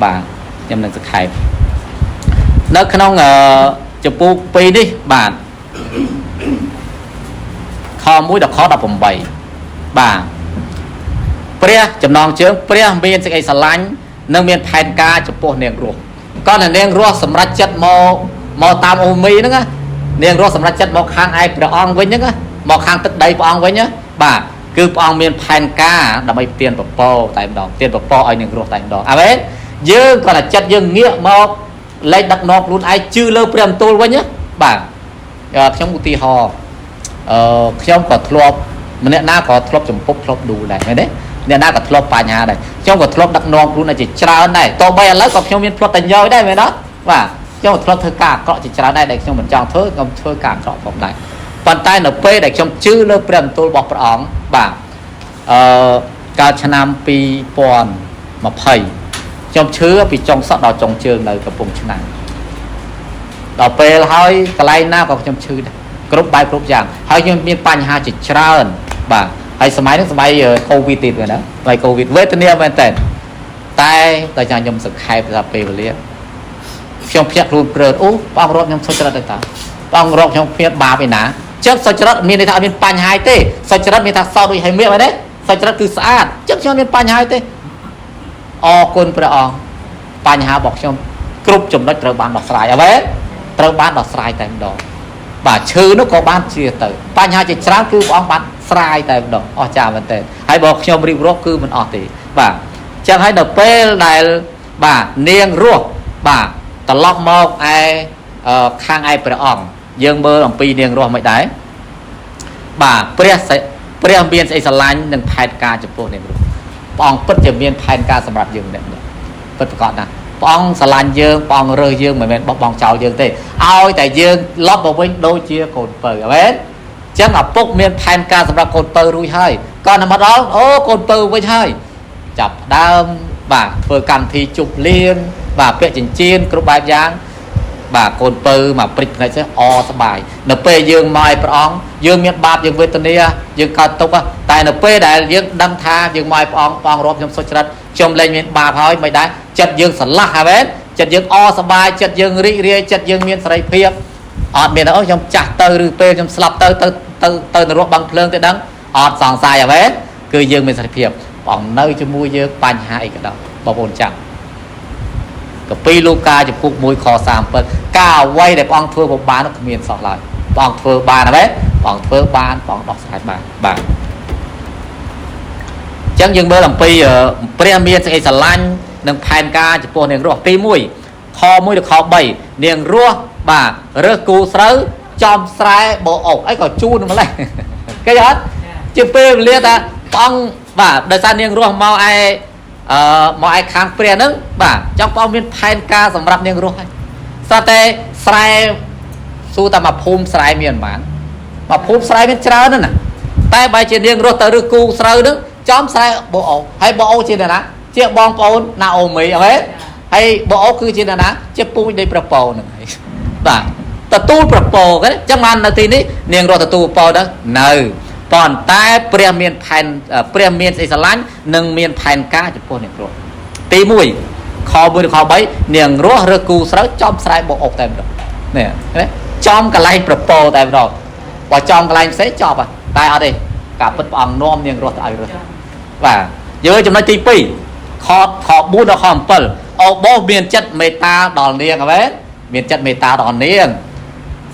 បាទខ្ញុំនឹងសង្ខេបនៅក្នុងអឺចំពោះ2នេះបាទខ1ដល់ខ18បាទព្រះចំណងជើងព្រះមានសេចក្តីស្រឡាញ់និងមានផែនការចំពោះនាងរស់ក៏តែនាងរស់សម្រាប់ចិត្តមកមកតាមអូមីហ្នឹងណានាងរស់សម្រាប់ចិត្តមកខាងឯព្រះអង្គវិញហ្នឹងណាមកខាងទឹកដីព្រះអង្គវិញណាបាទគឺព្រះអង្គមានផែនការដើម្បីទានពពកតែម្ដងទានពពកឲ្យនាងរស់តែម្ដងអាមែនយើងគាត់តែចិត្តយើងងាកមកលែងដឹកនាំខ្លួនឯងជឿលើព្រះបន្ទូលវិញណាបាទខ្ញុំឧទាហរណ៍អឺខ្ញុំក៏ធ្លាប់ម្នាក់ណាក៏ធ្លាប់ចំពប់ធ្លាប់ឌូដែរមែនទេអ្នកណាក៏ធ្លាប់បញ្ហាដែរខ្ញុំក៏ធ្លាប់ដឹកនាំខ្លួនឯងជាច្រើនដែរតោះបីឥឡូវក៏ខ្ញុំមានផ្លត់តែញយដែរមែនអត់បាទខ្ញុំក៏ធ្លាប់ធ្វើការអាក្រក់ជាច្រើនដែរដែលខ្ញុំមិនចង់ធ្វើខ្ញុំធ្វើការអាក្រក់ផងដែរប៉ុន្តែនៅពេលដែលខ្ញុំជឿលើព្រះបន្ទូលរបស់ព្រះអង្គបាទអឺកាលឆ្នាំ2020ខ្ញុំឈឺពីចុងសក់ដល់ចុងជើងនៅកំពង់ឆ្នាំងដល់ពេលហើយកន្លែងណាក៏ខ្ញុំឈឺដែរគ្រប់បែបគ្រប់យ៉ាងហើយខ្ញុំមានបញ្ហាជាច្រើនបាទហើយសម័យហ្នឹងសម័យកូវីដទៀតណាសម័យកូវីដវេទនាមែនតើតែដល់ចាំខ្ញុំសង្ខេបថាពេលវេលាខ្ញុំភ្ញាក់ខ្លួនព្រើតអូព្រះអង្គរកខ្ញុំសុចរិតទៅតាព្រះអង្គរកខ្ញុំគ្មានបាបឯណាចឹងសុចរិតមានន័យថាអត់មានបញ្ហាទេសុចរិតមានថាសោតដូចហើយមៀកមែនទេសុចរិតគឺស្អាតចឹងខ្ញុំមានបញ្ហាទេអរគុណព្រះអង្គបញ្ហារបស់ខ្ញុំគ្រប់ចំណុចត្រូវបានដោះស្រាយអ្វីត្រូវបានដោះស្រាយតែម្ដងបាទឈឺនោះក៏បានជាទៅបញ្ហាជាច្រើនគឺព្រះអង្គបានស្រាយតែម្ដងអស្ចារ្យមែនទែនហើយបើខ្ញុំរៀបរាប់គឺមិនអស់ទេបាទចឹងហើយដល់ពេលដែលបាទនាងរស់បាទត្រឡប់មកឯខាងឯព្រះអង្គយើងមើលអំពីនាងរស់មិនដែរបាទព្រះមានស្អីស្រឡាញ់និងផែនការចំពោះនាងរស់ព្រះអង្គពិតជាមានផែនការសម្រាប់យើងម្នាក់ៗពិតប្រាកដណាស់ព្រះអង្គស្រឡាញ់យើងព្រះអង្គរើសយើងមិនមែនបោះបង់ចោលយើងទេឲ្យតែយើងលប់មកវិញដូចជាកូនពៅអមែនចឹងឪពុកមានផែនការសម្រាប់កូនពៅរួចហើយក៏តែមកដល់អូកូនពៅវិញហើយចាប់ដើមបាទធ្វើកម្មវិធីជប់លៀងបាទពាក់ចិញ្ចៀនគ្រប់បែបយ៉ាងបាទកូនពៅមកព្រិចភ្នែកចេះអសបាយនៅពេលយើងមកឲ្យព្រះអង្គយើងមានបាបយើងវេទនាយើងកើតទុក្ខតែនៅពេលដែលយើងដឹងថាយើងមកឲ្យព្រះអង្គព្រះអង្គរាប់ខ្ញុំសុចរិតខ្ញុំលែងមានបាបហើយមិនដែរចិត្តយើងស្រឡះហើយមែនចិត្តយើងអសបាយចិត្តយើងរីករាយចិត្តយើងមានសេរីភាពអត់មានអូខ្ញុំចាស់ទៅឬពេលខ្ញុំស្លាប់ទៅទៅទៅទៅនរកបឹងភ្លើងទៅដឹងអត់សង្ស័យហើយមែនគឺយើងមានសេរីភាពព្រះអង្គនៅជាមួយយើងបញ្ហាអីក៏ដោយបងប្អូនចាំកពីលូកាចំពុក1ខ37ការអ្វីដែលព្រះអង្គធ្វើពុំបាននោះគ្មានសោះឡើយព្រះអង្គធ្វើបានហើយព្រះអង្គធ្វើបានព្រះអង្គដោះស្រាយបានបាទអញ្ចឹងយើងមើលអំពីព្រះមានសេចក្តីស្រឡាញ់និងផែនការចំពោះនាងរស់ទី1ខ1ដល់ខ3នាងរស់បាទរើសគូស្រូវចំស្រែបោអុកអីក៏ជូនម្លេះគេអត់ជាពេលវេលាថាព្រះអង្គបាទដោយសារនាងរស់មកឯអឺមកឯខាងព្រះហ្នឹងបាទចង់បងមានផែនការសម្រាប់នាងរស់ហើយសតតែស្រែសួរតែមកភូមិស្រែមានប៉ុន្មានមកភូមិស្រែមានច្រើនណាស់ណាតែបើជានាងរស់ទៅឬគូស្រូវហ្នឹងចំស្រែបោអូហើយបោអូជាអ្នកណាជាបងប្អូនណាអូមីអីហើយបោអូគឺជាអ្នកណាជាពូជនៃព្រះពោហ្នឹងហើយបាទទទួលប្រពោគេចឹងបាននៅទីនេះនាងរស់ទទួលប្រពោទៅនៅប៉ុន្តែព្រះមានផែនព្រះមានស្អីស្រឡាញ់និងមានផែនការចំពោះនាងរស់ទី1ខ1ដល់ខ3នាងរស់ឬគូស្រូវចំស្រែបោអុកតែម្ដងនេះចំកន្លែងប្រពោតែម្ដងបើចំកន្លែងផ្សេងចប់តែអត់ទេការពិតព្រះអង្គនាំនាងរស់ទៅឲ្យរស់បាទយើងចំណុចទី2ខខ4ដល់ខ7អូបោមានចិត្តមេត្តាដល់នាងហ្នឹងមានចិត្តមេត្តាដល់នាង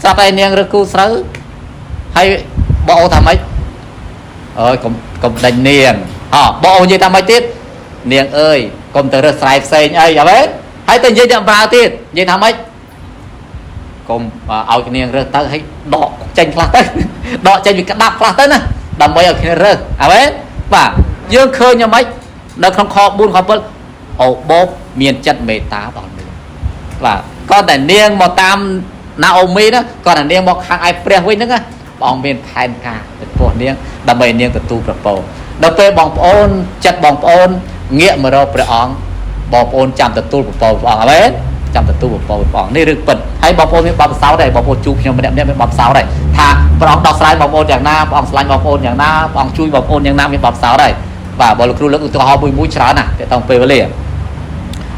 ស្រាប់តែនាងឬគូស្រូវហើយបោថាម៉េចអើយកុំកុំដេញនាងអបោនិយាយថាម៉េចទៀតនាងអើយកុំទៅរើសស្រែផ្សេងអីអីហើយទៅនិយាយទៅប្រើទៀតនិយាយថាម៉េចកុំឲ្យនាងរើសទៅហើយដកចេញខ្លះទៅដកចេញពីក្តាប់ខ្លះទៅណាដើម្បីឲ្យគ្នារើសអីបាទយើងឃើញយ៉ាងម៉េចនៅក្នុងខ4ខ7អូបោបមានចិត្តមេត្តាដល់នាងបាទក៏តែនាងមកតាមណាអូមីណាក៏តែនាងមកខាងឯព្រះវិញហ្នឹងណាព្រះអង្គមានផែនការចំពោះនាងដើម្បីនាងទទួលប្រពោដល់ពេលបងប្អូនចិត្តបងប្អូនងាកមករកព្រះអង្គបងប្អូនចាំទទួលប្រពោព្រះអង្គអីចាំទទួលប្រពោព្រះអង្គនេះរឿងពិតហើយបងប្អូនមានបទពិសោធន៍ដែរបងប្អូនជួបខ្ញុំម្នាក់ៗមានបទពិសោធន៍ដែរថាព្រះអង្គដោះស្រាយបងប្អូនយ៉ាងណាព្រះអង្គស្រឡាញ់បងប្អូនយ៉ាងណាព្រះអង្គជួយបងប្អូនយ៉ាងណាមានបទពិសោធន៍ដែរបាទបើលោកគ្រូលើកឧទាហរណ៍មួយមួយច្រើនណាស់តើតើពេលវេលា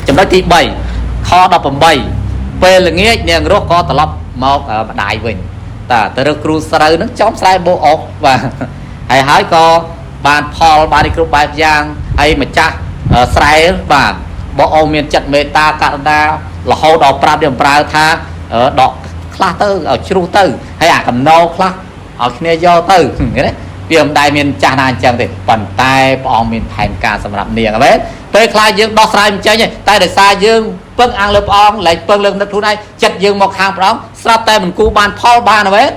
ចំណុចទី3ខ18ពេលល្ងាចនាងរស់ក៏ត្រឡប់មកម្ដាយវិញតាទៅរើសគ្រូស្រូវនឹងចំស្រែបោអុកបាទហើយហើយក៏បានផលបាននេះគ្រប់បែបយ៉ាងហើយម្ចាស់ស្រែបាទបោអុកមានចិត្តមេត្តាករុណារហូតដល់ប្រាប់នាងប្រើថាដកខ្លះទៅឲ្យជ្រុះទៅហើយអាកំណោខ្លះឲ្យគ្នាយកទៅឃើញទេវាមិនដែលមានចាស់ណាអញ្ចឹងទេប៉ុន្តែព្រះអង្គមានផែនការសម្រាប់នាងហ្នឹងពេលខ្លះយើងដោះស្រាយមិនចេញទេតែដោយសារយើងពឹងអាងលើព្រះអង្គលែងពឹងលើនឹកខ្លួនឯងចិត្តយើងមកខាងព្រះអង្គស្រាប់តែមិនគូបានផលបានហ្នឹង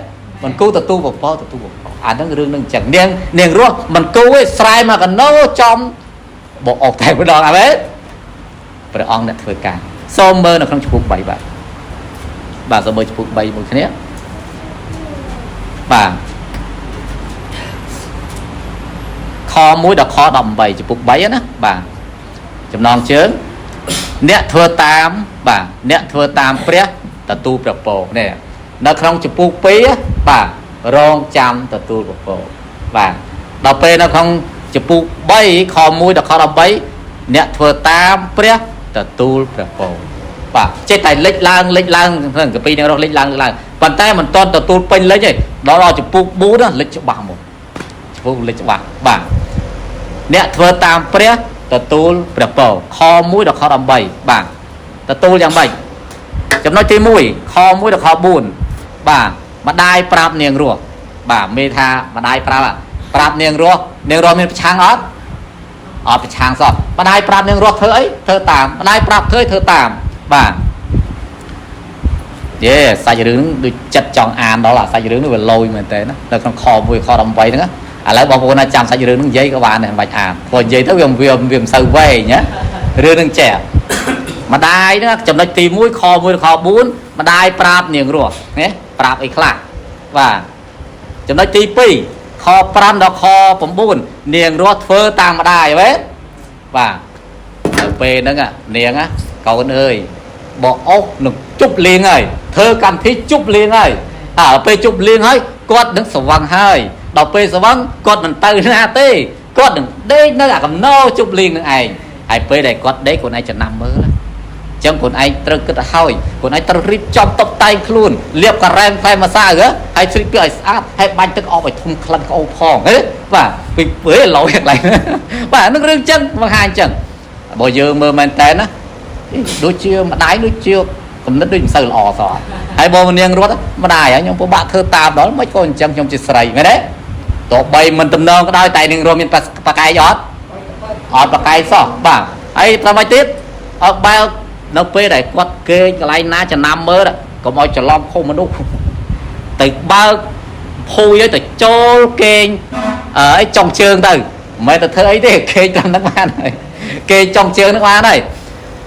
មិនគូទទួលពពទទួលពពអាហ្នឹងរឿងហ្នឹងអញ្ចឹងនាងរស់មិនគូទេស្រែមកកណោចំបកអុកតែម្ដងអើព្រះអង្គអ្នកធ្វើការសូមមើលនៅក្នុងជំពូក3បាទបាទសូមមើលជំពូក3មួយគ្នាបាទខ1ដល់ខ18ចំពុក3ណាបាទចំណងជើងអ្នកធ្វើតាមបាទអ្នកធ្វើតាមព្រះទទួលព្រះពរនេះនៅក្នុងចំពុក2បាទរងចាំទទួលព្រះពរបាទដល់ពេលនៅក្នុងចំពុក3ខ1ដល់ខ18អ្នកធ្វើតាមព្រះទទួលព្រះពរបាទចេះតែលិចឡើងលិចឡើងក្នុងកាពីនឹងរស់លិចឡើងលិចឡើងប៉ុន្តែមិនទាន់ទទួលពេញលិចទេដល់ចំពុក4ណាលិចច្បាស់មកចំពុកលិចច្បាស់បាទអ្នកធ្វើតាមព្រះទទួលព្រះពរខ1ដល់ខ18បាទទទួលយ៉ាងម៉េចចំណុចទី1ខ1ដល់ខ4បាទម្ដាយប្រាប់នាងរស់បាទមេថាម្ដាយប្រាប់នាងរស់នាងរស់មានប្រឆាំងអត់អត់ប្រឆាំងសោះម្ដាយប្រាប់នាងរស់ធ្វើអីធ្វើតាមម្ដាយប្រាប់ធ្វើធ្វើតាមបាទយេសាច់រឿងដូចចិត្តចង់អានដល់អាសាច់រឿងនេះវាលយមែនតើណានៅក្នុងខ1ខ18ហ្នឹងឥឡូវបងប្អូនណាចាំសាច់រឿងហ្នឹងនិយាយក៏បានដែរមិនបាច់អានព្រោះនិយាយទៅវាមិនសូវវែងណារឿងហ្នឹងចេះម្ដាយហ្នឹងចំណុចទី1ខ1ខ4ម្ដាយប្រាប់នាងរស់ណាប្រាប់អីខ្លះបាទចំណុចទី2ខ5ដល់ខ9នាងរស់ធ្វើតាមម្ដាយហ៎បាទទៅពេលហ្នឹងនាងកូនអើយបអុសនឹងជប់លៀងហើយធ្វើកម្មវិធីជប់លៀងហើយហើយពេលជប់លៀងហើយគាត់នឹងស្វឹងហើយដល់ពេលស្វឹងគាត់មិនទៅណាទេគាត់នឹងដេកនៅអាកំណោជប់លៀងនឹងឯងហើយពេលដែលគាត់ដេកខ្លួនឯងចំណាំមើលអញ្ចឹងខ្លួនឯងត្រូវគិតឲ្យហើយខ្លួនឯងត្រូវរៀបចំតុបតែងខ្លួនលាបការ៉េមផ្លែម្សៅហ៎ហើយស្លៀកពាក់ឲ្យស្អាតហើយបាញ់ទឹកអប់ឲ្យធំក្លិនក្អូបផងហ៎បាទពីពេលឡយកន្លែងបាទនឹងរឿងចឹងបង្ហាញចឹងបើយើងមើលមែនតើណាដូចជាម្ដាយដូចជាគំនិតដូចមិនសូវល្អសោះហើយបងនាងរត់ម្ដាយខ្ញុំពិបាកធ្វើតាមដល់មិនក៏អញ្ចឹងខ្ញុំជាស្រីមែនទេទោះបីមិនតំណងក៏ដោយតែនាងរត់មានបកែកអត់អត់បកែកសោះបាទហើយប្រហែលទៀតអត់បើនៅពេលដែលគាត់គេងកន្លែងណាចំណាំមើលកុំឲ្យច្រឡំខុសមនុស្សទៅបើកភួយឲ្យទៅចូលគេងអីចុងជើងទៅមិនមែនទៅធ្វើអីទេគេងតាមហ្នឹងបានហើយគេងចុងជើងហ្នឹងបានហើយ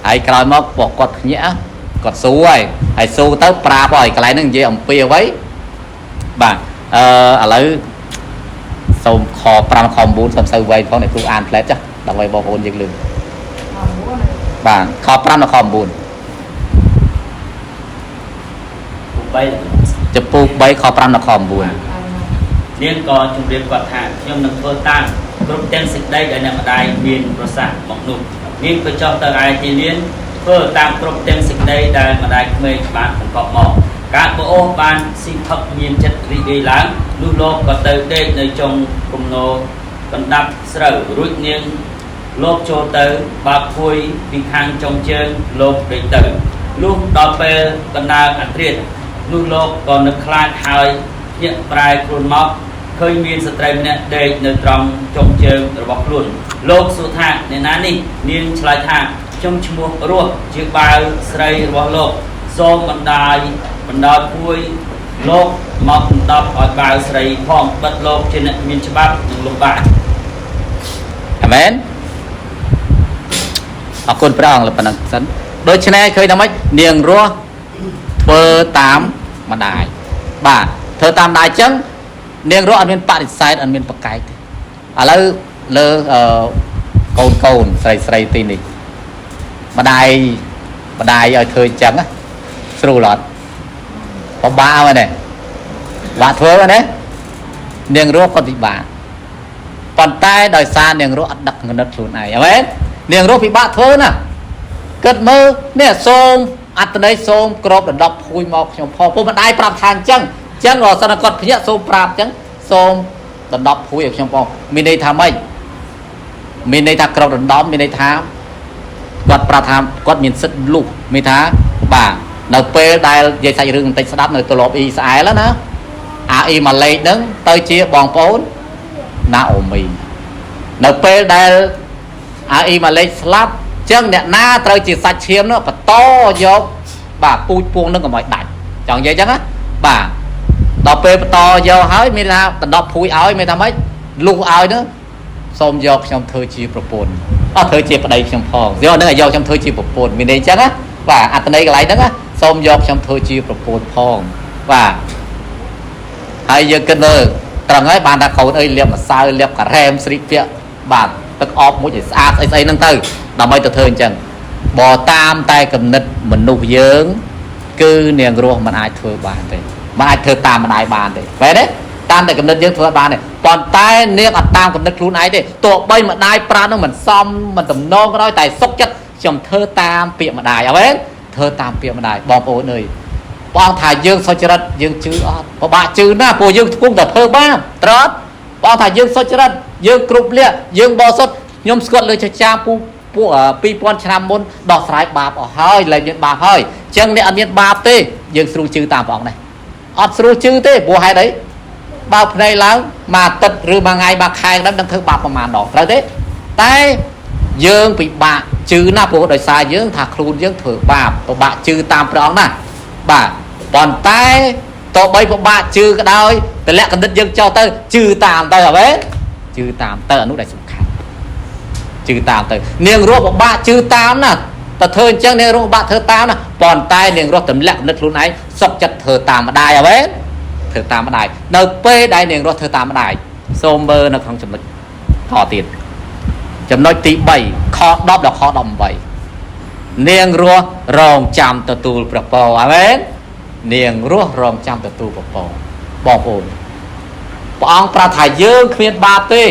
ហើយក្រោយមកពួកគាត់ភ្ញាក់គាត់ស៊ូហើយហើយស៊ូទៅប្រាប់ហើយកន្លែងហ្នឹងនិយាយអំពីអ្វីបាទអឺឥឡូវសូមខ5ខ9សូមសូវវែងផងអ្នកគ្រូអានផ្លែតចាស់ដើម្បីបងប្អូនយើងលឺបាទខ5ដល់ខ9ចំពោះ3ខ5ដល់ខ9 នាងក៏ជម្រាបគាត់ថាខ្ញុំនឹងធ្វើតាមគ្រប់ទាំងសេចក្តីដែលអ្នកម្ដាយមានប្រសាសន៍មកនោះនាងក៏ចុះទៅឯទីលានធ្វើតាមគ្រប់ទាំងសេចក្តីដែលម្ដាយក្មេកបានបង្កប់មកការបអូសបានស៊ីផឹកមានចិត្តរីករាយឡើងនោះលោកក៏ទៅដេកនៅចុងគំនរកណ្ដាប់ស្រូវរួចនាងលោកចូលទៅបើកភួយពីខាងចុងជើងលោកដេកទៅលុះដល់ពេលកណ្ដាលអត្រានោះលោកក៏នឹកខ្លាចហើយភ្ញាក់ប្រែខ្លួនមកឃើញមានស្ត្រីម្នាក់ដេកនៅត្រង់ចុងជើងរបស់ខ្លួនលោកសួរថាអ្នកណានេះនាងឆ្លើយថាខ្ញុំឈ្មោះរស់ជាបាវស្រីរបស់លោកសូមបណ្ដាយបណ្ដោយភួយលោកមកដណ្ដប់ឲ្យបាវស្រីផងបិទលោកជាអ្នកមានច្បាប់និងលំបាកអាមែនអរគុណព្រះអង្គប៉ុណ្ណឹងសិនដូច្នេះឃើញថាម៉េចនាងរស់ធ្វើតាមម្ដាយបាទធ្វើតាមម្ដាយចឹងនាងរស់អត់មានបដិសេធអត់មានប្រកែកទេឥឡូវលើកូនកូនស្រីស្រីទីនេះម្ដាយម្ដាយឲ្យធ្វើអញ្ចឹងស្រួលអត់ពិបាកមែនទេបាក់ធ្វើមែនទេនាងរស់ក៏ពិបាកប៉ុន្តែដោយសារនាងរស់អត់ដឹកងណិតខ្លួនឯងអមែននាងរស់ពិបាកធ្វើណា គិតមើលនេះសូមអត្តន័យសូមក្របដណ្ដប់ភួយមកខ្ញុំផងពុកម្ដាយប្រាប់ថាអញ្ចឹងអញ្ចឹងបើសិនគាត់ភ្ញាក់សូមប្រាប់អញ្ចឹងសូមដណ្ដប់ភួយឲ្យខ្ញុំផងមានន័យថាម៉េចមានន័យថាក្របដណ្ដប់មានន័យថាគាត់ប្រាប់ថាគាត់មានសិទ្ធិលុះមានថាបាទនៅពេលដែលនិយាយសាច់រឿងបន្តិចស្ដាប់នៅត្រឡប់អ៊ីស្រាអែលណាអាអ៊ីម៉ាឡេកហ្នឹងទៅជាបងប្អូនណាអូមីនៅពេលដែលអាអ៊ីម៉ាឡេកស្លាប់ចឹងអ្នកណាត្រូវជាសាច់ឈាមនោះបន្តយកបាទពូជពងនឹងកុំឲ្យដាច់ចង់និយាយចឹងណាបាទដល់ពេលបន្តយកហើយមានថាដណ្ដប់ភួយឲ្យមានថាម៉េចលុះឲ្យនោះសូមយកខ្ញុំធ្វើជាប្រពន្ធអត់ធ្វើជាប្តីខ្ញុំផងយកនឹងឲ្យយកខ្ញុំធ្វើជាប្រពន្ធមានន័យចឹងណាបាទអត្តន័យកន្លែងហ្នឹងណាសូមយកខ្ញុំធ្វើជាប្រពន្ធផងបាទហើយយើងគិតមើលត្រង់ហើយបានថាកូនអើយលាបម្សៅលាបការ៉េមស្រីពាក់បាទទឹកអប់មួយឲ្យស្អាតស្អីស្អីហ្នឹងទៅដើម្បីទៅធ្វើអញ្ចឹងបើតាមតែគំនិតមនុស្សយើងគឺនាងរស់មិនអាចធ្វើបានទេមិនអាចធ្វើតាមម្ដាយបានទេមែនទេតាមតែគំនិតយើងធ្វើបានទេប៉ុន្តែនាងអត់តាមគំនិតខ្លួនឯងទេទោះបីម្ដាយប្រានឹងមិនសមមិនតំណងក៏ដោយតែសុខចិត្តខ្ញុំធ្វើតាមពាក្យម្ដាយអើមែនធ្វើតាមពាក្យម្ដាយបងប្អូនអើយព្រះអង្គថាយើងសុចរិតយើងជឿអត់ពិបាកជឿណាស់ព្រោះយើងកំពុងតែធ្វើបាបត្រត់ព្រះអង្គថាយើងសុចរិតយើងគ្រប់លក្ខយើងបរិសុទ្ធខ្ញុំស្គាល់លើចចាពូពួក2000ឆ្នាំមុនដោះស្រាយបាបអស់ហើយលែងមានបាបហើយអញ្ចឹងអ្នកអត់មានបាបទេយើងស្រួលជឿតាមព្រះអង្គដែរអត់ស្រួលជឿទេព្រោះហេតុអីបើភ្នែកឡើងមួយអាទិត្យឬមួយថ្ងៃមួយខែហ្នឹងនឹងធ្វើបាបប្រហែលដងត្រូវទេតែយើងពិបាកជឿណាស់ព្រោះដោយសារយើងថាខ្លួនយើងធ្វើបាបពិបាកជឿតាមព្រះអង្គណាស់បាទប៉ុន្តែតបីពិបាកជឿក៏ដោយតម្លាក់កណ្ឌិតយើងចោលទៅជឿតាមទៅអ្វីជឿតាមទៅអានោះដែលសំខាន់ជឿតាមទៅនាងរស់ពិបាកជឿតាមណាតែធ្វើអញ្ចឹងនាងរស់ពិបាកធ្វើតាមណាប៉ុន្តែនាងរស់ទម្លាក់គំនិតខ្លួនឯងសុខចិត្តធ្វើតាមម្ដាយអ្វីធ្វើតាមម្ដាយនៅពេលដែលនាងរស់ធ្វើតាមម្ដាយសូមមើលនៅក្នុងចំណុចខទៀតចំណុចទី3ខ10ដល់ខ18នាងរស់រងចាំទទួលព្រះពរអាមែននាងរស់រងចាំទទួលព្រះពរបងប្អូនព្រះអង្គប្រាប់ថាយើងគ្មានបាបទេ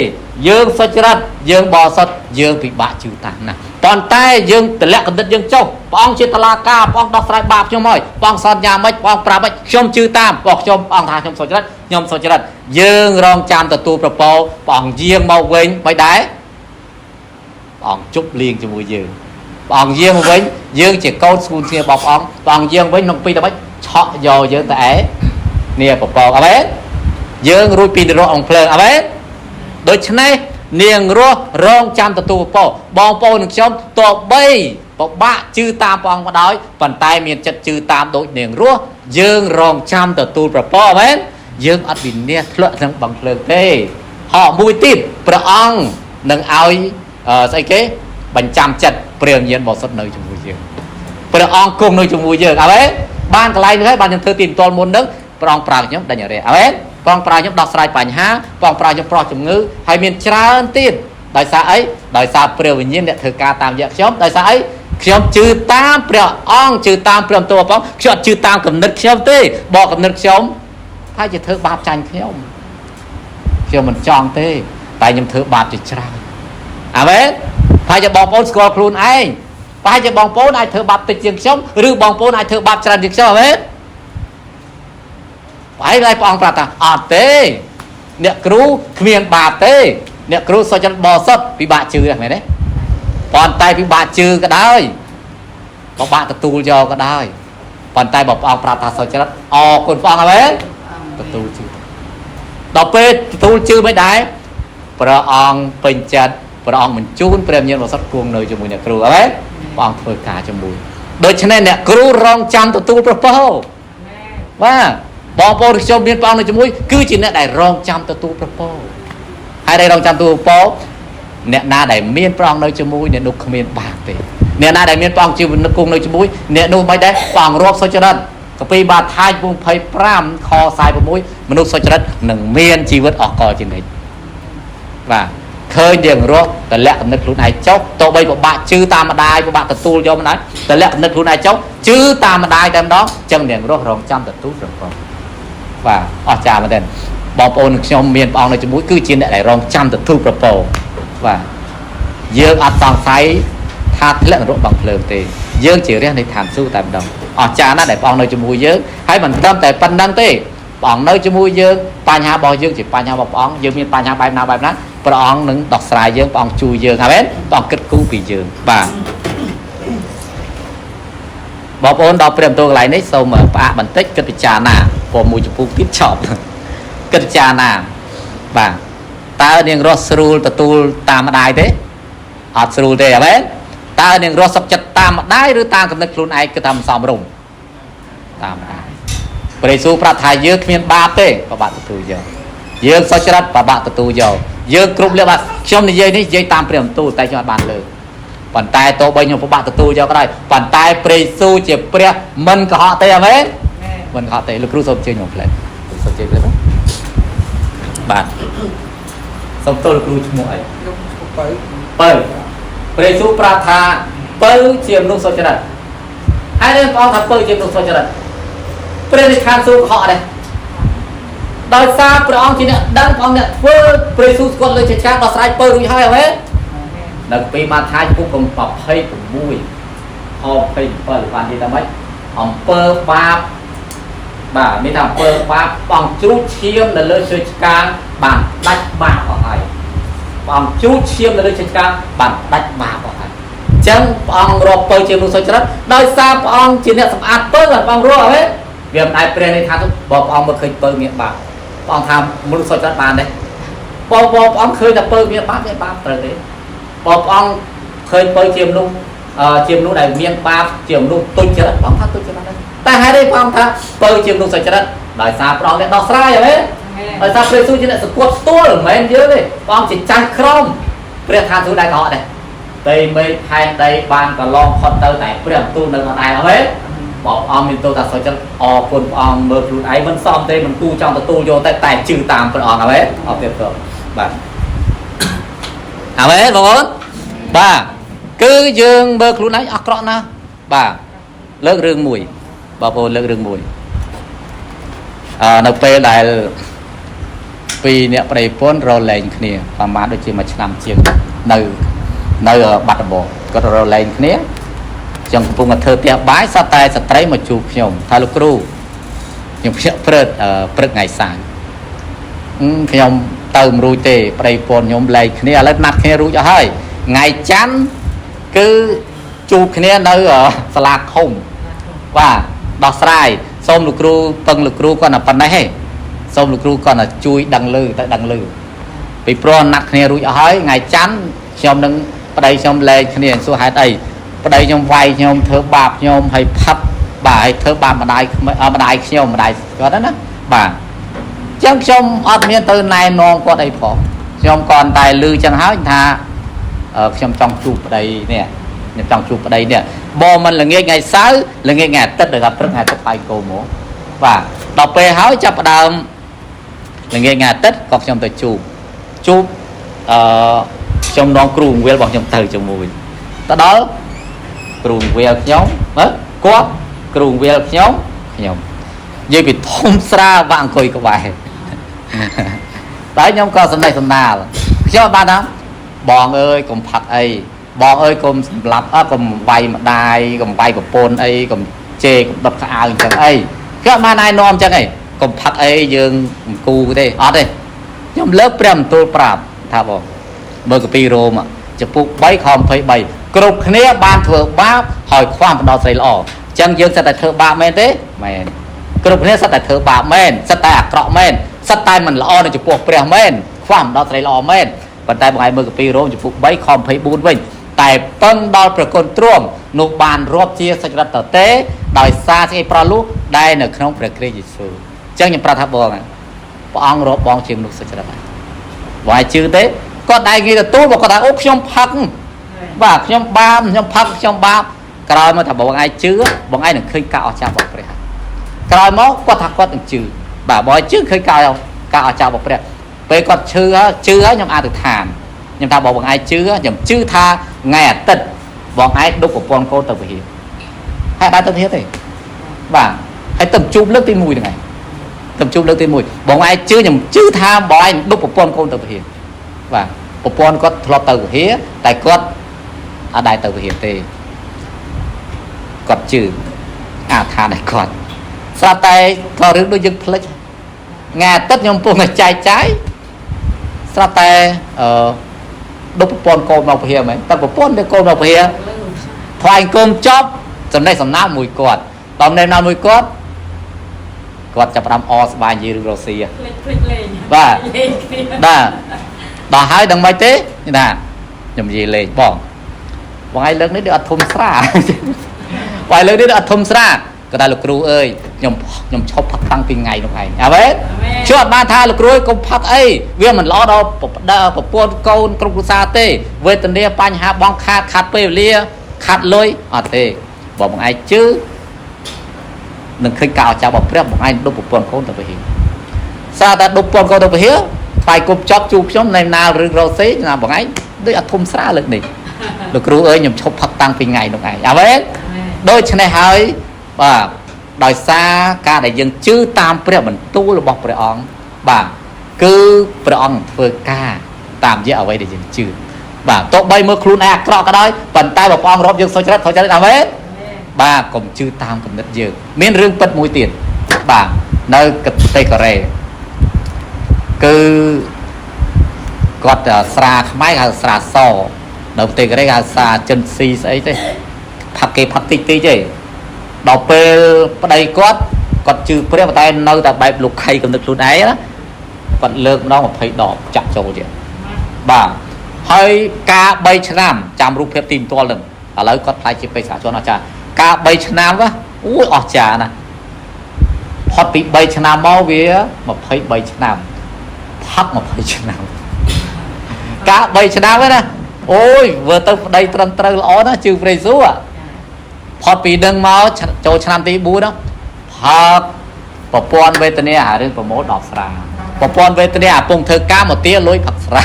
យើងសុចរិតយើងបរិសុទ្ធយើងពិបាកជឿតាមណាប៉ុន្តែយើងតម្លាក់កំណត់យើងចុះព្រះអង្គជាតឡាការព្រះអង្គដោះស្រាយបាបខ្ញុំហើយព្រះអង្គសន្យាម៉េចព្រះអង្គប្រាប់ម៉េចខ្ញុំជឿតាមព្រះខ្ញុំព្រះអង្គថាខ្ញុំសុចរិតខ្ញុំសុចរិតយើងរងចាំទទួលព្រះពរព្រះអង្គយាងមកវិញមិនដែរព្រះអង្គជប់លៀងជាមួយយើងព្រះអង្គយាងមកវិញយើងជាកូនស្ងួនស្ងៀមរបស់ព្រះអង្គព្រះអង្គយាងវិញក្នុងពីតែម៉េចឆក់យកយើងទៅឯនេះពពកអមែនយើងរួចពីនរកអង្គភ្លើងអមែនដូច្នេះនាងរស់រងចាំទទួលពរបងប្អូននឹងខ្ញុំតបីពិបាកជឿតាមព្រះអង្គក៏ដោយប៉ុន្តែមានចិត្តជឿតាមដូចនាងរស់យើងរងចាំទទួលព្រះពរអមែនយើងអត់វិនាសធ្លាក់ក្នុងបឹងភ្លើងទេហកមួយទៀតព្រះអង្គនឹងឲ្យស្អីគេបញ្ចាំចិត្តព្រះវិញ្ញាណបរិសុទ្ធនៅជាមួយយើងព្រះអង្គគង់នៅជាមួយយើងអមែនបានកន្លែងនេះហើយបានខ្ញុំធ្វើទីបន្ទាល់មុននឹងព្រះអង្គប្រើខ្ញុំដេញអរិយអមែនព្រះអង្គប្រើខ្ញុំដោះស្រាយបញ្ហាព្រះអង្គប្រើខ្ញុំប្រោះជំងឺហើយមានច្រើនទៀតដោយសារអីដោយសារព្រះវិញ្ញាណអ្នកធ្វើការតាមរយៈខ្ញុំដោយសារអីខ្ញុំជឿតាមព្រះអង្គជឿតាមព្រះបន្ទូលព្រះអង្គខ្ញុំអត់ជឿតាមគំនិតខ្ញុំទេបកគំនិតខ្ញុំថាជាធ្វើបាបចាញ់ខ្ញុំខ្ញុំមិនចង់ទេតែខ្ញុំធ្វើបាបជាច្រើនអាមែនថាជាបងប្អូនស្គាល់ខ្លួនឯងប្រហែលជាបងប្អូនអាចធ្វើបាបតិចជាងខ្ញុំឬបងប្អូនអាចធ្វើបាបច្រើនជាងខ្ញុំអាមែនប្រហែលព្រះអង្គប្រាប់ថាអត់ទេអ្នកគ្រូគ្មានបាបទេអ្នកគ្រូសុចរិតបរិសុទ្ធពិបាកជឿហ្នឹងមែនទេប៉ុន្តែពិបាកជឿក៏ដោយពិបាកទទួលយកក៏ដោយប៉ុន្តែបើព្រះអង្គប្រាប់ថាសុចរិតអរគុណព្រះអង្គហើយទទួលជឿដល់ពេលទទួលជឿមិនដែរព្រះអង្គពេញចិត្តព្រះអង្គបញ្ជូនព្រះវិញ្ញាណបរិសុទ្ធគង់នៅជាមួយអ្នកគ្រូហើយព្រះអង្គធ្វើការជាមួយដូច្នេះអ្នកគ្រូរងចាំទទួលព្រះពរបាទបងប្អូនខ្ញុំមានព្រះអង្គនៅជាមួយគឺជាអ្នកដែលរងចាំទទួលព្រះពរហើយដែលរងចាំទទួលព្រះពរអ្នកណាដែលមានព្រះអង្គនៅជាមួយអ្នកនោះគ្មានបាបទេអ្នកណាដែលមានព្រះអង្គជាគង់នៅជាមួយអ្នកនោះមិនដែរព្រះអង្គរាប់សុចរិតកាពីបាថាយ25ខ46មនុស្សសុចរិតនឹងមានជីវិតអស់កលជានិច្ចបាទឃើញនាងរស់តម្លាក់គំនិតខ្លួនឯងចុះទោះបីពិបាកជឿតាមម្ដាយពិបាកទទួលយកម្ដាយតម្លាក់គំនិតខ្លួនឯងចុះជឿតាមម្ដាយតែម្ដងចឹងនាងរស់រងចាំទទួលព្រះពរបាទអស្ចារ្យមែនទែនបងប្អូននឹងខ្ញុំមានព្រះអង្គនៅជាមួយគឺជាអ្នកដែលរងចាំទទួលព្រះពរបាទយើងអត់សង្ស័យ ថាធ្លាក់នរកបឹងភ្លើងទេយើងជារះនៃឋានសួគ៌តែម្ដងអស្ចារ្យណាស់ដែលព្រះអង្គនៅជាមួយយើងហើយមិនត្រឹមតែប៉ុណ្្នឹងទេព្រះអង្គនៅជាមួយយើងបញ្ហារបស់យើងជាបញ្ហារបស់ព្រះអង្គយើងមានបញ្ហាបែបណាបែបណាព្រះអង្គនឹងដោះស្រាយយើងព្រះអង្គជួយយើងហើយមែនព្រះអង្គគិតគូរពីយើងបាទបងប្អូនដល់ព្រះបន្ទូលកន្លែងនេះសូមផ្អាកបន្តិចគិតពិចារណាព្រោះមួយចំពោះទៀតឆប់គិតពិចារណាបាទតើនាងរស់ស្រួលទទួលតាមម្ដាយទេអត់ស្រួលទេអាមែនតើនាងរស់សុខចិត្តតាមម្ដាយឬតាមកំណត់ខ្លួនឯងគឺតាមសមរម្យតាមម្ដាយព្រះយេស៊ូវប្រាប់ថាយើងគ្មានបាបទេប្របាក់ទទួលយកយើងសុចរិតប្របាក់ទទួលយកយើងគ្រប់លក្ខបាទខ្ញុំនិយាយនេះនិយាយតាមព្រះបន្ទូលតែខ្ញុំអត់បានលើកប៉ុន្តែទោះបីខ្ញុំពិបាកទទួលយកក៏ដោយប៉ុន្តែព្រះយេស៊ូវជាព្រះមិនកុហកទេអាមែនមិនកុហកទេលោកគ្រូសូមអញ្ជើញមកផ្លែសូមអញ្ជើញផ្លែបាទសូមទោសលោកគ្រូឈ្មោះអី ខ្ញុំឈ្មោះពៅ ពៅព្រះយេស៊ូវប្រាប់ថាពៅជាមនុស្សសុចរិតហើយនឹងព្រះអង្គថាពៅជាមនុស្សសុចរិតព្រះនិឋានសួគ៌កុហកដែរដោយសារព្រះអង្គជាអ្នកដឹងព្រះអង្គអ្នកធ្វើព្រះយេស៊ូវស្គាល់លើជាការដោះស្រាយពៅរួចហើយអាមែននៅពីម៉ាថាយពុក26ខ27បាននិយាយថាម៉េចអំពើបាបបាទមានថាអំពើបាបបងជ្រូតឈាមនៅលើឈើឆ្កាងបានដាច់បាបអស់ហើយបងជ្រូតឈាមនៅលើឈើឆ្កាងបានដាច់បាបអស់ហើយអញ្ចឹងព្រះអង្គរាប់ពៅជាមនុស្សសុចរិតដោយសារព្រះអង្គជាអ្នកសម្អាតពៅបានព្រះអង្គរាប់ហ៎វាមិនដែលព្រះនេះថាទៅបើព្រះអង្គមើលឃើញពៅមានបាបព្រះអង្គថាមនុស្សសុចរិតបានទេបើព្រះអង្គឃើញតែពៅមានបាបមានបាបត្រូវទេបើព្រះអង្គឃើញពៅជាមនុស្សជាមនុស្សដែលមានបាបជាមនុស្សទុច្ចរិតព្រះអង្គថាទុច្ចរិតដែរតែហេតុអីព្រះអង្គថាពៅជាមនុស្សសុចរិតដោយសារព្រះអង្គអ្នកដោះស្រាយហ៎ដោយសារព្រះយេស៊ូវជាអ្នកសង្កត់ស្ទួលមិនមែនយើងទេព្រះអង្គជាចាស់ក្រមព្រះឋានសួគ៌ដែរក៏អត់ដែរដីមេឃផែនដីបានកន្លងផុតទៅតែព្រះបន្ទូលនៅដដែលហ៎បើព្រះអង្គមានទោសថាសុចរិតអរគុណព្រះអង្គមើលខ្លួនឯងមិនសមទេមិនគូចង់ទទួលយកតែតែជឿតាមព្រះអង្គហ៎អរទៀតទៅបាទអាមែនបងប្អូនបាទគឺយើងមើលខ្លួនឯងអាក្រក់ណាស់បាទលើករឿងមួយបងប្អូនលើករឿងមួយនៅពេលដែលពីរអ្នកប្តីប្រពន្ធរលែងគ្នាប្រហែលដូចជាមួយឆ្នាំជាងនៅបាត់ដំបងគាត់រលែងគ្នាខ្ញុំកំពុងតែធ្វើផ្ទះបាយសត្វតែស្ត្រីមកជួបខ្ញុំថាលោកគ្រូខ្ញុំភ្ញាក់ព្រឹកព្រឹកថ្ងៃសៅរ៍ខ្ញុំទៅមិនរួចទេប្តីប្រពន្ធខ្ញុំលែងគ្នាឥឡូវណាត់គ្នារួចអស់ហើយថ្ងៃច័ន្ទគឺជួបគ្នានៅសាលាឃុំបាទដោះស្រាយសូមលោកគ្រូពឹងលោកគ្រូគាត់តែប៉ុណ្ណេះទេសូមលោកគ្រូគាត់តែជួយដឹងលឺទៅដឹងលឺពីព្រោះណាត់គ្នារួចអស់ហើយថ្ងៃច័ន្ទខ្ញុំនឹងប្តីខ្ញុំលែងគ្នាសួរហេតុអីប្តីខ្ញុំវាយខ្ញុំធ្វើបាបខ្ញុំហើយផឹកបាទហើយធ្វើបាបម្ដាយម្ដាយខ្ញុំម្ដាយគាត់ណាបាទអញ្ចឹងខ្ញុំអត់មានទៅណែនាំគាត់អីផងខ្ញុំគ្រាន់តែលឺចឹងហើយថាខ្ញុំចង់ជួបប្តីនេះខ្ញុំចង់ជួបប្តីនេះបើមិនល្ងាចថ្ងៃសៅរ៍ល្ងាចថ្ងៃអាទិត្យដោយថាព្រឹកថ្ងៃអាទិត្យបាយគោមកបាទដល់ពេលហើយចាប់ផ្ដើមល្ងាចថ្ងៃអាទិត្យក៏ខ្ញុំទៅជួបជួបខ្ញុំនាំគ្រូវិលរបស់ខ្ញុំទៅជាមួយទៅដល់គ្រូវិលខ្ញុំមើលគាត់គ្រូវិលខ្ញុំខ្ញុំនិយាយពីធំស្រាបាក់អង្គុយក្បែរតែខ្ញុំក៏សំណេះសំណាលខ្ញុំបានថាបងអើយកុំផឹកអីបងអើយកុំសម្លាប់អើកុំវាយម្ដាយកុំវាយប្រពន្ធអីកុំជេរកុំដុតក្អៅអញ្ចឹងអីខ្ញុំបានណែនាំអញ្ចឹងអីកុំផឹកអីយើងមិនគូទេអត់ទេខ្ញុំលើកព្រះបន្ទូលប្រាប់ថាបងមើលកាពីរ៉ូមចំពុក3ខ23គ្រប់គ្នាបានធ្វើបាបហើយខ្វះបណ្ដោះស្រីល្អអញ្ចឹងយើងសិតតែធ្វើបាបមែនទេមែនគ្រប់គ្នាសិតតែធ្វើបាបមែនសិតតែអាក្រក់មែនសិតតែមិនល្អនៅចំពោះព្រះមែនខ្វះបណ្ដោះស្រីល្អមែនប៉ុន្តែបងឯងមើលកាពីរ៉ូមចំពុក3ខ24វិញតែពឹងដល់ព្រះគុណទ្រង់នោះបានរាប់ជាសុចរិតតទេដោយសារសេចក្តីប្រោសលោះដែលនៅក្នុងព្រះគ្រីស្ទយេស៊ូវអញ្ចឹងខ្ញុំប្រាប់ថាបងព្រះអង្គរាប់បងជាមនុស្សសុចរិតហើយបងឯងជឿទេគាត់ដែរងាយទទួលបើគាត់ថាអូខ្ញុំផឹកបាទខ្ញុំបាបខ្ញុំផឹកខ្ញុំបាបក្រោយមកថាបងឯងជឿបងឯងនឹងឃើញការអស្ចារ្យរបស់ព្រះក្រោយមកគាត់ថាគាត់នឹងជឿបាទបងឯងជឿឃើញការអស្ចារ្យរបស់ព្រះពេលគាត់ជឿហើយជឿហើយខ្ញុំអធិដ្ឋានខ្ញុំថាបងឯងជឿខ្ញុំជឿថាថ្ងៃអាទិត្យបងឯងដុកប្រពន្ធកូនទៅវិហារហើយដែរទៅវិហារទេបាទហើយទៅជួបលើកទី1ហ្នឹងឯងទៅជួបលើកទី1បងឯងជឿខ្ញុំជឿថាបងឯងដុកប្រពន្ធកូនទៅវិហារបាទប្រពន្ធគាត់ធ្លាប់ទៅវិហារតែគាត់ អត់ដែរទៅវិហារទេគាត់ជឿអាឋានឲ្យគាត់ស្រាប់តែក៏រឿងដូចយើងភ្លេចថ្ងៃអាទិត្យខ្ញុំកំពុងតែចែកចាយស្រាប់តែអឺដុបប្រពន្ធកូនមកវិហារមែនតែប្រពន្ធទៅកូនមកវិហារថ្វាយគុំចប់ចំណេះសំណាក់មួយគាត់ដល់ណែនាំមួយគាត់គាត់ចាប់ផ្ដើមអស្បាយនិយាយរឿងរុស្ស៊ី ភ្លេចលេង បាទ លេងគ្នា បាទដល់ហើយដឹងមិនទេណាខ្ញុំនិយាយលេងបងបងឯងលើកនេះដូចអត់ធំស្រាបងឯងលើកនេះដូចអត់ធំស្រាក៏តែលោកគ្រូអើយខ្ញុំឈប់ផឹកតាំងពីថ្ងៃនោះឯងអាវ៉េជឿអត់បានថាលោកគ្រូអើយកុំផឹកអីវាមិនល្អដល់ប្រពន្ធកូនក្រុមគ្រួសារទេវេទនាបញ្ហាបងខាតខាត់ពេលវេលាខាត់លុយអត់ទេបងឯងជឿនឹងឃើញការអស្ចារ្យរបស់ព្រះបងឯងដប់ប្រពន្ធកូនទៅវិហារសារតែដប់ប្រពន្ធកូនទៅវិហារថ្វាយគុំចប់ជួបខ្ញុំនៅណារឿងរ៉ូសេណាបងឯងដូចអត់ធំស្រាលើកនេះលោកគ្រូអើយខ្ញុំឈប់ផឹកតាំងពីថ្ងៃនោះឯងអាវ៉េដូច្នេះហើយបាទដោយសារការដែលយើងជឿតាមព្រះបន្ទូលរបស់ព្រះអង្គបាទគឺព្រះអង្គធ្វើការតាមរយៈអ្វីដែលយើងជឿបាទទោះបីមើលខ្លួនឯងអាក្រក់ក៏ដោយប៉ុន្តែបើព្រះអង្គរាប់យើងសុចរិតសុចរិតអាវ៉េបាទកុំជឿតាមគំនិតយើងមានរឿងពិតមួយទៀតបាទនៅប្រទេសកូរ៉េគឺគាត់ស្រាខ្មែរហៅស្រាសនៅប្រទេសកូរ៉េហៅស្រាចិនស៊ីស្អីទេផឹកគេផឹកតិចតិចទេដល់ពេលប្តីគាត់គាត់ជឿព្រះប៉ុន្តែនៅតែបែបលោកខៃគំនិតខ្លួនឯងណាគាត់លើកម្ដង20ដបចាក់ចូលទៀតបាទហើយការ3ឆ្នាំចាំរូបភាពទីបន្ទាល់នឹងឥឡូវគាត់ខ្លាចជាបេសកជនអស្ចារ្យការ3ឆ្នាំវ៉អូយអស្ចារ្យណាស់ផុតពី3ឆ្នាំមកវា23ឆ្នាំផឹក20ឆ្នាំការ3ឆ្នាំហ្នឹងណាអូយវើទៅប្តីត្រឹមត្រូវល្អណាស់ជឿព្រះយេស៊ូវផុតពីនឹងមកចូលឆ្នាំទី4ហ្នឹងផឹកប្រព័ន្ធវេទនាអារឿងប្រមូល10ស្រាប្រព័ន្ធវេទនាអាពងធ្វើការមកទាលុយផឹកស្រា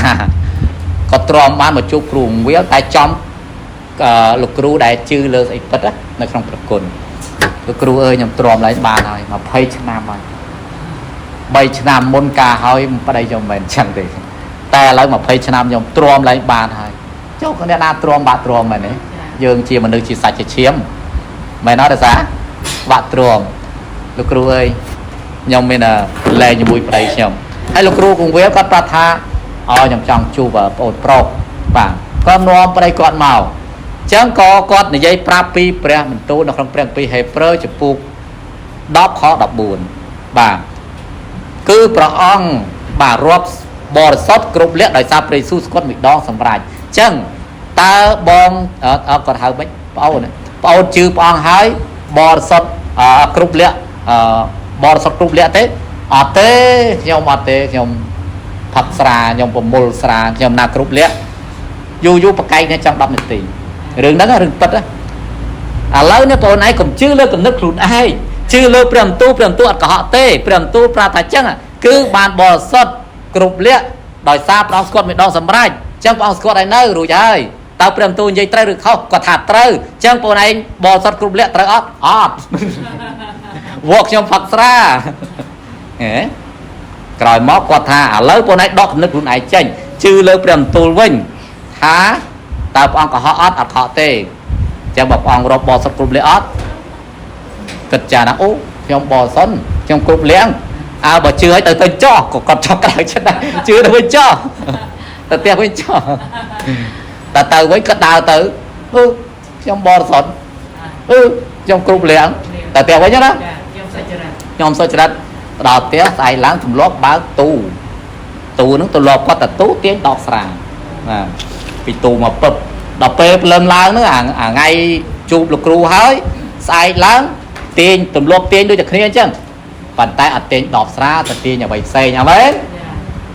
ក៏ទ្រាំបានមកជួបគ្រូវាលតែចំលោកគ្រូដែលជឿលើស្អីពិតនៅក្នុងប្រគុណលោកគ្រូអើយខ្ញុំទ្រាំឡើងបានហើយ20ឆ្នាំហើយ3ឆ្នាំមុនការហើយប្តីខ្ញុំមិនមែនចឹងទេតែឥឡូវ20ឆ្នាំខ្ញុំទ្រាំឡើងបានហើយចុះអ្នកណាទ្រាំបាក់ទ្រាំមែនទេយើងជាមនុស្សជាសាច់ជាឈាមមែនអត់ទេសាបាក់ទ្រាំលោកគ្រូអើយខ្ញុំមានលែងជាមួយប្តីខ្ញុំហើយលោកគ្រូគង្វាលគាត់ប្រាប់ថាអូខ្ញុំចង់ជួបប្អូនប្រុសបាទគាត់នាំប្តីគាត់មកចឹងក៏គាត់និយាយប្រាប់ពីព្រះបន្ទូលនៅក្នុងព្រះគម្ពីរហេព្រើរជំពូក10ខ14បាទគឺព្រះអង្គបាទរាប់បរិសុទ្ធគ្រប់លក្ខដោយសារព្រះយេស៊ូវស្គាល់មួយដងសម្រេចចឹងតើបងគាត់ហៅម៉េចប្អូនប្អូនជឿព្រះអង្គហើយបរិសុទ្ធគ្រប់លក្ខបរិសុទ្ធគ្រប់លក្ខទេអត់ទេខ្ញុំអត់ទេខ្ញុំផឹកស្រាខ្ញុំប្រមូលស្រាខ្ញុំណាគ្រប់លក្ខយូរយូរប្រកែកនេះចង់10នាទីរឿងហ្នឹងរឿងពិតឥឡូវនេះបងឯងកុំជឿលើគំនិតខ្លួនឯងជឿលើព្រះបន្ទូលព្រះបន្ទូលអត់កុហកទេព្រះបន្ទូលប្រាប់ថាចឹងគឺបានបរិសុទ្ធគ្រប់លក្ខដោយសារព្រះអង្គស្គាល់មួយដងសម្រេចចឹងព្រះអង្គស្គាល់ឲ្យនៅរួចហើយតើព្រះបន្ទូលនិយាយត្រូវឬខុសគាត់ថាត្រូវចឹងបងឯងបរិសុទ្ធគ្រប់លក្ខត្រូវអត់អត់វក់ខ្ញុំផឹកស្រាហេក្រោយមកគាត់ថាឥឡូវបងឯងដកគំនិតខ្លួនឯងចេញជឿលើព្រះបន្ទូលវិញថាតើព្រះអង្គកុហកអត់អត់ខកទេចឹងបើព្រះអង្គរាប់បរិសុទ្ធគ្រប់លក្ខអត់គិតចាណាអូខ្ញុំបរិសុទ្ធខ្ញុំគ្រប់លក្ខអើបើជឿឲ្យទៅចោះក៏គាត់ចោះក្រៅចិត្តដែរជឿទៅវិញចោះទៅផ្ទះវិញចោះតែទៅវិញគាត់ដើរទៅអឺខ្ញុំបរិសុទ្ធអឺខ្ញុំគ្រប់លក្ខតែផ្ទះវិញណាខ្ញុំសុចរិតខ្ញុំសុចរិតដល់ផ្ទះស្អែកឡើងទម្លាប់បើកទូទូហ្នឹងទម្លាប់គាត់តែទូទាញដកស្រាបាទពីទូមកពឹបដល់ពេលព្រលឹមឡើងហ្នឹងអាថ្ងៃជួបលោកគ្រូហើយស្អែកឡើងទាញទម្លាប់ទាញដូចតែគ្នាអញ្ចឹងប៉ុន្តែអត់ទាញដបស្រាទៅទាញអ្វីផ្សេងអមែន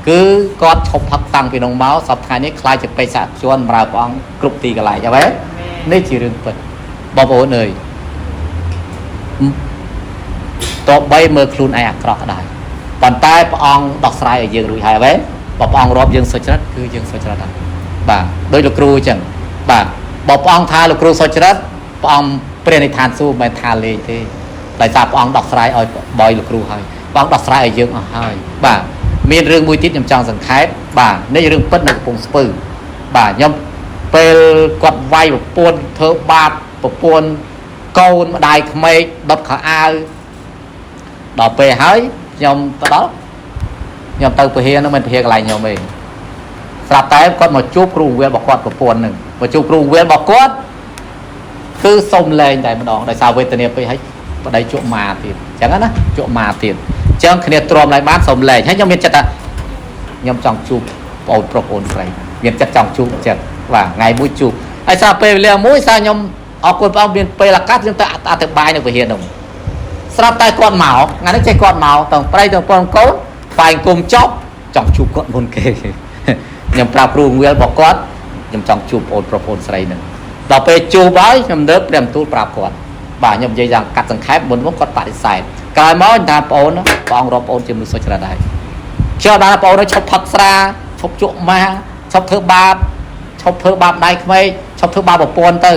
គឺគាត់ឈប់ផឹកតាំងពីនោះមកសប្តាហ៍នេះខ្លាចជាបេសកជនបម្រើព្រះអង្គគ្រប់ទីកន្លែងអមែននេះជារឿងពិតបងប្អូនអើយតបបីមើលខ្លួនឯងអាក្រក់ក៏ដោយប៉ុន្តែព្រះអង្គដោះស្រាយឲ្យយើងរួចហើយអមែនបើព្រះអង្គរាប់យើងសុចរិតគឺយើងសុចរិតហើយបាទដោយលោកគ្រូអញ្ចឹងបាទបើព្រះអង្គថាលោកគ្រូសុចរិតព្រះអង្គព្រះនិដ្ឋានសួគ៌មិនមែនថាលេងទេដោយសារព្រះអង្គដោះស្រាយឲ្យបយលោកគ្រូហើយព្រះអង្គដោះស្រាយឲ្យយើងអស់ហើយបាទមានរឿងមួយទៀតខ្ញុំចង់សង្ខេបបាទនេះរឿងពិតនៅកំពង់ស្ពឺបាទខ្ញុំ ពេលគាត់វាយប្រពន្ធធ្វើបាបប្រពន្ធកូនម្ដាយក្មេកដុតខោអាវដល់ពេលហើយខ្ញុំទៅដល់ខ្ញុំទៅពហិហ្នឹងមិនពហិកន្លែងខ្ញុំទេស្រាប់តែគាត់មកជួបគ្រូវៀលរបស់គាត់ប្រពន្ធហ្នឹងមកជួបគ្រូវៀលរបស់គាត់គឺសុំលែងតែម្ដងដោយសារវេទនាពេកហើយប្តីជក់ម៉ាទៀតអញ្ចឹងណាជក់ម៉ាទៀតអញ្ចឹងគ្នាទ្រាំឡើងបានសុំលែងហើយខ្ញុំមានចិត្តថាខ្ញុំចង់ជួបបងប្រុសបងស្រីមានចិត្តចង់ជួបចិត្តបាទថ្ងៃមួយជួបហើយសារពេលវេលាមួយសារខ្ញុំអរគុណព្រះអង្គមានពេលឱកាសខ្ញុំទៅអធិប្បាយនៅវិហារនោះស្រាប់តែគាត់មកថ្ងៃនេះចេះគាត់មកទាំងប្តីទាំងប្រពន្ធកូនថ្វាយគុំចប់ចង់ជួបគាត់មុនគេខ្ញុំប្រាប់គ្រូវៀលរបស់គាត់ខ្ញុំចង់ជួបបងប្រុសបងស្រីនឹងដល់ពេលជួបហើយខ្ញុំលើកព្រះបន្ទូលប្រាប់គាត់បាទខ្ញុំនិយាយយ៉ាងកាត់សង្ខេបមុនមកគាត់បដិសេធក្រោយមកថាបងអូនព្រះអង្គរាប់បងអូនជាមនុស្សសុចរិតហើយជឿដល់បងអូនឈប់ផឹកស្រាឈប់ជក់ម៉ាឈប់ធ្វើបាបឈប់ធ្វើបាបដៃក្មេកឈប់ធ្វើបាបប្រពន្ធទៅ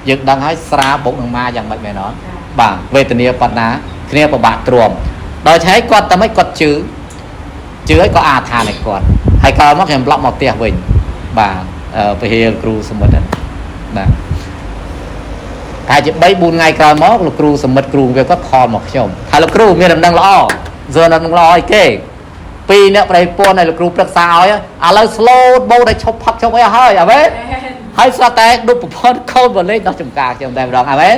យើងដឹងហើយស្រាបុកនឹងម៉ាយ៉ាងម៉េចមែនអត់បាទវេទនាប៉ុណ្ណាគ្នាពិបាកទ្រាំដល់ឆៃគាត់តែមិនគាត់ជឿជឿឲ្យក៏អាថានឲ្យគាត់ហើយក្រោយមកខ្ញុំប្លុកមកផ្ទះវិញបាទពហិគ្រូសមុទ្រហ្នឹងបាទតែជា3 4ថ្ងៃក្រោយមកលោកគ្រូសមិទ្ធគ្រូវាគាត់ខលមកខ្ញុំថាលោកគ្រូមានដំណឹងល្អសួរដំណឹងល្អអីគេពីរអ្នកប្តីពន្ធឲ្យលោកគ្រូប្រឹក្សាឲ្យឥឡូវ slow បោតែឈប់ផឹកឈប់អីហើយអាវេហើយស្រាប់តែដប់ប្រព័ន្ធកូនបលេងដល់ចំការខ្ញុំតែម្ដងអាវេ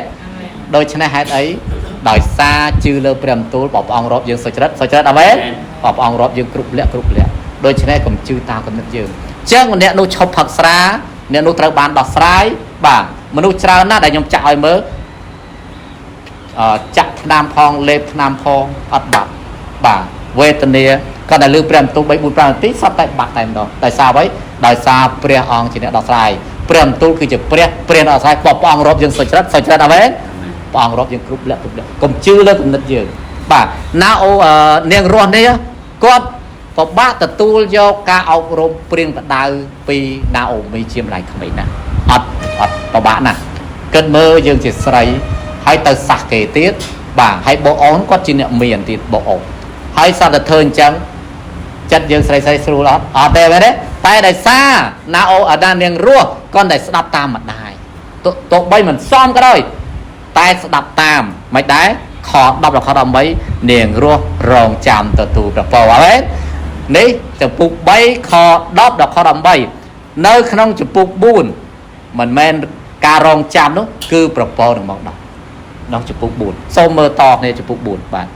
ដូច្នេះហេតុអីដោយសារជឿលើព្រះបន្ទូលព្រះអង្គរាប់យើងសុចរិតសុចរិតអាវេព្រះអង្គរាប់យើងគ្រប់លក្ខគ្រប់លក្ខដូច្នេះកុំជឿតាមគំនិតយើងអញ្ចឹងអ្នកនោះឈប់ផឹកស្រាអ្នកនោះត្រូវបានដោះស្រាយបាទមនុស្សច្រើនណាស់ដែលខ្ញុំចាក់ឲ្យមើលចាក់ថ្នាំផងលេបថ្នាំផងអត់បាត់បាទវេទនាគាត់តែលើព្រះបន្ទូល3 4 5នាទីសត្វតែបាត់តែម្ដងដោយសារអ្វីដោយសារព្រះអង្គជាអ្នកដោះស្រាយព្រះបន្ទូលគឺជាព្រះព្រះដោះស្រាយព្រះអង្គរាប់យើងសុចរិតសុចរិតអមែនព្រះអង្គរាប់យើងគ្រប់លក្ខគ្រប់លក្ខកុំជឿលើគំនិតយើងបាទណាអូនាងរស់នេះគាត់ពិបាកទទួលយកការអប់រំព្រៀងបដៅពីណាអូមីជាម្ដាយក្មេកណាអត់ពិបាកណាស់គិតមើលយើងជាស្រីហើយទៅសះគេទៀតបាទហើយបងអូនគាត់ជាអ្នកមានទៀតបងអូនហើយសត្វតែធ្វើអញ្ចឹងចិត្តយើងស្រីស្រីស្រួលអត់អត់ទេមែនទេតែដោយសារណាអូអាដានាងរស់គាត់តែស្ដាប់តាមម្ដាយទោះបីមិនសមក៏ដោយតែស្ដាប់តាមមិនដែរខ10ដល់ខ18នាងរស់រងចាំទទួលប្រពោហើយនេះចំពុក3ខ10ដល់ខ18នៅក្នុងចំពុក4មិនមែនការរងចាំនោះគឺប្រពោនឹងមកដល់ក្នុងចំពុក4សូមមើលតគ្នាចំពុក4បាទ